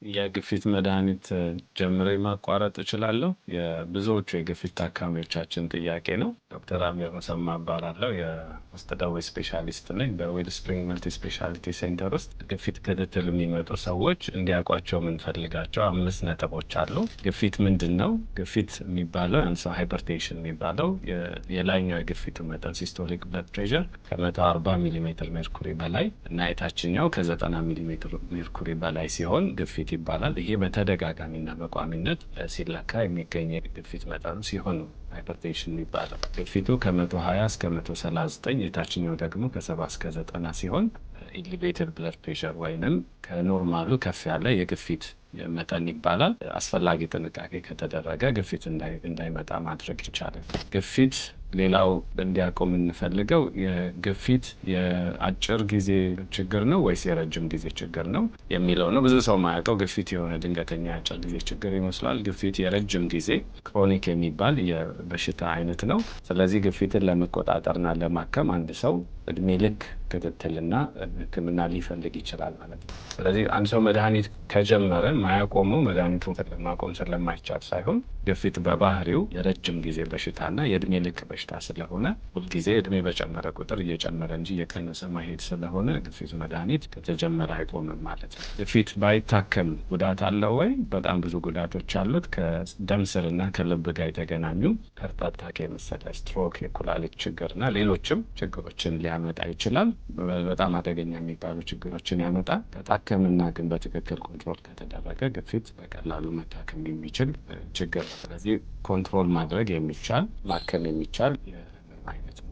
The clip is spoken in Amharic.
የግፊት መድኃኒት ጀምሬ ማቋረጥ እችላለሁ? የብዙዎቹ የግፊት ታካሚዎቻችን ጥያቄ ነው። ዶክተር አሚር ሙሰማ እባላለሁ። የውስጥ ደዌ ስፔሻሊስት ነኝ። በ Wellspring Multi Specialty Center ውስጥ ግፊት ክትትል የሚመጡ ሰዎች እንዲያውቋቸው የምንፈልጋቸው አምስት ነጥቦች አሉ። ግፊት ምንድን ነው? ግፊት የሚባለው አንድ ሰው hypertension የሚባለው የላይኛው የግፊቱ መጠን systolic blood pressure ከ140 ሚሊሜትር ሜርኩሪ በላይ እና የታችኛው ከ90 ሚሊሜትር ሜርኩሪ በላይ ሲሆን ግፊት ይባላል። ይሄ በተደጋጋሚና በቋሚነት ሲለካ የሚገኝ የግፊት መጠኑ ሲሆን ነው hypertension የሚባለው። ግፊቱ ከ120 እስከ 139፣ የታችኛው ደግሞ ከ70 እስከ 90 ሲሆን elevated blood pressure ወይንም ከ normal ኡ ከፍ ያለ የግፊት መጠን ይባላል። አስፈላጊ ጥንቃቄ ከተደረገ ግፊት እንዳይመጣ ማድረግ ይቻላል። ግፊት ሌላው እንዲያውቁ የምንፈልገው የግፊት የአጭር ጊዜ ችግር ነው ወይስ የረጅም ጊዜ ችግር ነው የሚለው ነው። ብዙ ሰው ማያውቀው ግፊት የሆነ ድንገተኛ የአጭር ጊዜ ችግር ይመስላል። ግፊት የረጅም ጊዜ chronic የሚባል የበሽታ አይነት ነው። ስለዚህ ግፊትን ለመቆጣጠርና ለማከም አንድ ሰው እድሜ ልክ ክትትልና ሕክምና ሊፈልግ ይችላል ማለት ነው። ስለዚህ አንድ ሰው መድኃኒት ከጀመረ ማያቆመው መድኃኒቱን ማቆም ስለማይቻል ሳይሆን ግፊት በባህሪው የረጅም ጊዜ በሽታና የእድሜ ልክ በሽታ ስለሆነ፣ ሁልጊዜ እድሜ በጨመረ ቁጥር እየጨመረ እንጂ እየቀነሰ ማይሄድ ስለሆነ ግፊት መድኃኒት ከተጀመረ አይቆምም ማለት ነው። ግፊት ባይታከም ጉዳት አለው ወይ? በጣም ብዙ ጉዳቶች አሉት። ከደም ስርና ከልብ ጋር የተገናኙ heart attack የመሰለ ስትሮክ፣ የኩላሊት ችግርና ሌሎችም ችግሮችን ሊያመጣ ይችላል። በጣም አደገኛ የሚባሉ ችግሮችን ያመጣል። ከታከምና ግን በትክክል control ከተደረገ ግፊት በቀላሉ መታከም የሚችል ችግር ነው። ስለዚህ control ማድረግ የሚቻል፣ ማከም የሚቻል የህመም አይነት ነው።